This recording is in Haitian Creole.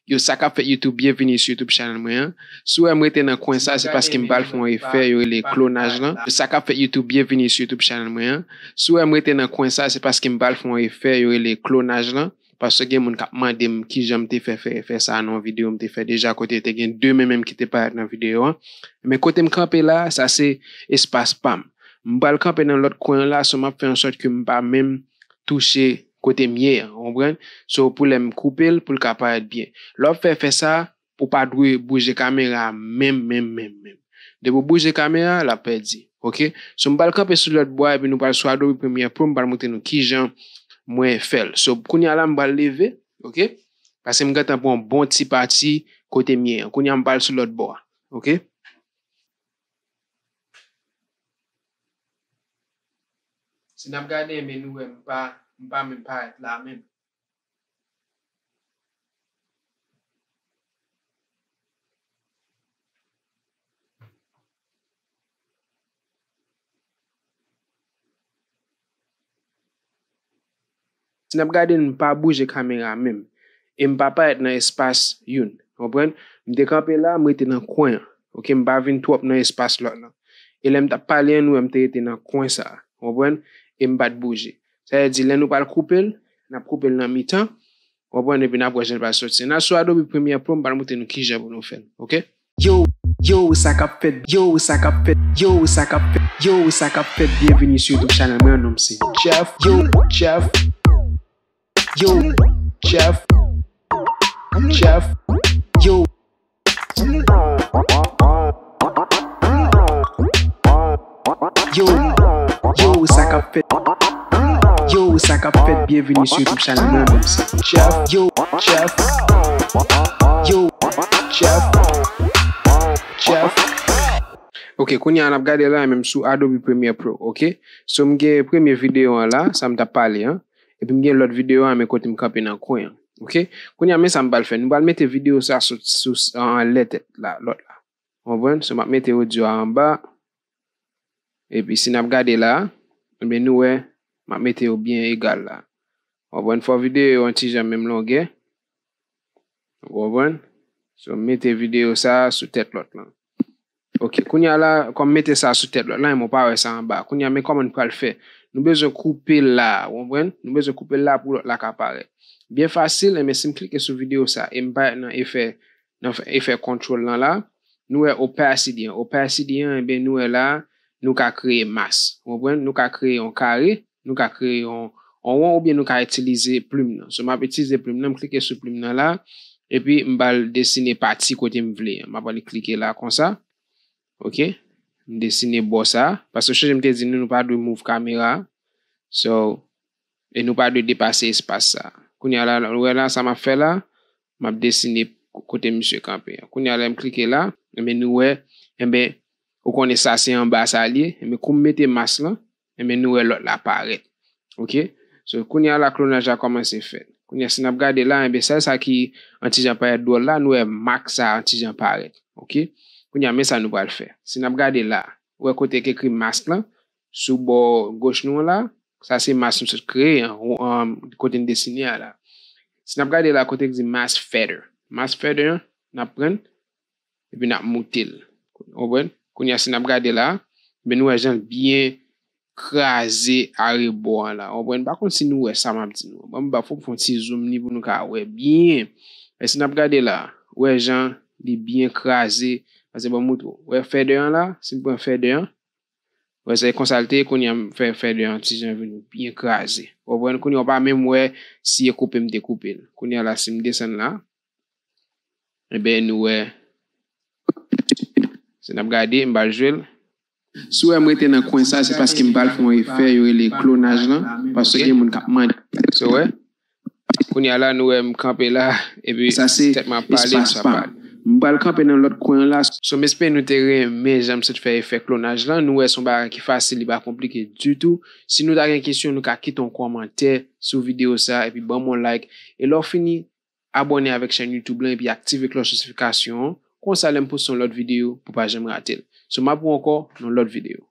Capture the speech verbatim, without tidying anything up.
Yo, sa k ap fèt YouTube, byenvini sou YouTube channel mwen an. Si w wè m rete nan kwen sa, se paske m pral fè yon efè yo rele klonaj lan. Yo, sa k ap fèt YouTube, byenvini sou YouTube channel mwen an. Si w wè m rete nan kwen sa, se paske m pral fè yon efè yo rele klonaj lan. Paske gen moun k ap mande m kijan m te fè fè efè sa nan yon videyo m te fè deja, kote te gen de men menm ki te parèt nan videyo an. Men kote m kanpe la, sa se espas pa m. M pral kanpe nan lòt kwen an la, so m ap fè an sòt ke m pa menm touche kote m ye an, w konprann? So, pou lè m koupe l, pou l ka parèt byen. Lè w ap fè efè sa, ou pa dwe bouje kamera a menm, menm, menm, menm. Depi w bouje kamera a, l ap pèdi. Oke? So, m pral kanpe sou lòt bò a, epi nou pral sou Adobe Premiere Pro, m pral montre nou kijan mwen fè l. So, kounye a la, m pral leve, oke? Paske m gentan pran yon bon ti pati kote m ye an. Kounye a, m pral sou lòt bò a, oke? Si n ap gade, men nou wè m pa, m pa menm parèt la menm. Si n ap gade, m pa bouje kamera a menm. E m pa parèt nan espas youn. Konprann? M te kanpe la, m rete nan kwen an. Oke, m pa vin twòp nan espas lòt lan. E lè m t ap pale an, nou wè m te rete nan kwen sa a. Konprann? E m pa t bouje. Sa vle di, lè nou pral koupe l, n ap koupe l nan mitan. Konprann? Epi n ap wè jan l pral soti. N al sou Adobe Premiere Pro, m pral montre nou kijan pou nou fè l. Oke? Yo, yo, sa k ap fèt, yo, sa k ap fèt, yo, sa k ap fèt, yo, sa k ap fèt, byenvini sou YouTube channel mwen, non m se Jeff, yo, Jeff, yo, Jeff, Jeff, yo. Yo, yo, sa k ap fèt? Yo, sa k ap fèt? Byenvini sou YouTube channel mwen, non m se Jeff, yo, Jeff, yo, Jeff, Jeff. Ok, kounye a n ap gade la, menm sou Adobe Premiere Pro, ok? So, m gen premye videyo an la, sa m t ap pale an. Epi m gen lòt videyo an, men kote m kanpe nan kwen an, ok? Kounye a, men sa m pral fè. Nou pral mete videyo sa sou, sou, anlè tèt la, lòt la. Ou konprann? So, m ap mete odyo a anba. Epi si n ap gade la, ebyen nou wè, m ap mete yo byen egal la. Ou konprann? Fò videyo yo yon ti jan menm longè. Ou konprann? So, m mete videyo sa sou tèt lòt lan. Ok, kounye a la, kòm m mete sa sou tèt lòt lan, mwen pa wè sa anba. Kounye a, men kòman n pral fè? Nou bezwen koupe la, ou konprann? Nou bezwen koupe la pou lòt la ka parèt. Byen fasil, enben si m klike sou videyo sa e m parèt nan efè, nan efè control lan la, nou wè opacity an. Opacity an, enben nou wè la, nou ka kreye mask. Ou konprann? Nou ka kreye yon kare, nou ka kreye yon, yon won oubyen nou ka itilize plim nan. So, m ap itilize plim nan, m klike sou plim nan la, epi m pral desine pati kote m vle an. M ap ale klike la konsa. Ok? M desine bò sa. Paske chonje m te di nou, nou pa dwe move kamera. So, e nou pa dwe depase espas sa. Kounye a la, ou wè la, sa m ap fè la, m ap desine kote misye kanpe an. Kounye a la, m klike la, enben nou wè, enben, ou konnen sa se anba sa l ye, enben kou m mete mask lan, enben nou wè lòt la parèt. Ok? So, kounye a la, klonaj la kòmanse fèt. Kounye a, si n ap gade la, enben sèl sa ki yon ti jan parèt dwòl la, nou wè mak sa yon ti jan parèt. Ok? Kounye a, men sa nou pral fè. Si n ap gade la, ou wè kote k ekri mask lan, sou bò goch nou an la, sa se mask m sot kreye an, ou, um, kote n desine a la. Si n ap gade la, kote k di mask feather. Mask feather an, n ap pran l, epi n ap moute l. Ou konprann? Kounye a, si n ap gade la, men nou wè jan l byen kraze arebò an la. Ou konprann? M pa konn si nou wè sa m ap di nou. Ban m ba, fò m fè yon ti zoom li pou nou ka wè byen. E si n ap gade la, ou wè jan li byen kraze. Paske ban m moutre w. Ou wè feather an la? Si m pran feather an, wè, se konsa l te ye, kounye a m fè feather an ti jan vin byen kraze. Ou konprann? Kounye a w pa menm wè si e koupe m te koupe l. Kounye a la, si m desann la, enben, nou wè, si n ap gade, m pral jwe l. Si w wè m rete nan kwen sa, se paske m pral fè yon efè yo rele klonaj lan, paske gen moun k ap mande. So, wè, kounye a la, nou wè m kanpe la, epi tèt mwen ap pale, m sot pale. M pral kanpe nan lòt kwen an la. So, m espere nou te renmen jan m sot fè efè klonaj lan. Nou wè se yon bagay ki fasil, li pa konplike ditou. Si nou ta gen kesyon, nou ka kite yon kòmantè sou videyo sa, epi ban m yon like. E lè w fini, abòne avèk chèn YouTube lan, epi aktive klòch notifikasyon an. Konsa, lè m poste yon lòt videyo, pou pa janm rate l. So, m ap wè w ankò nan yon lòt videyo.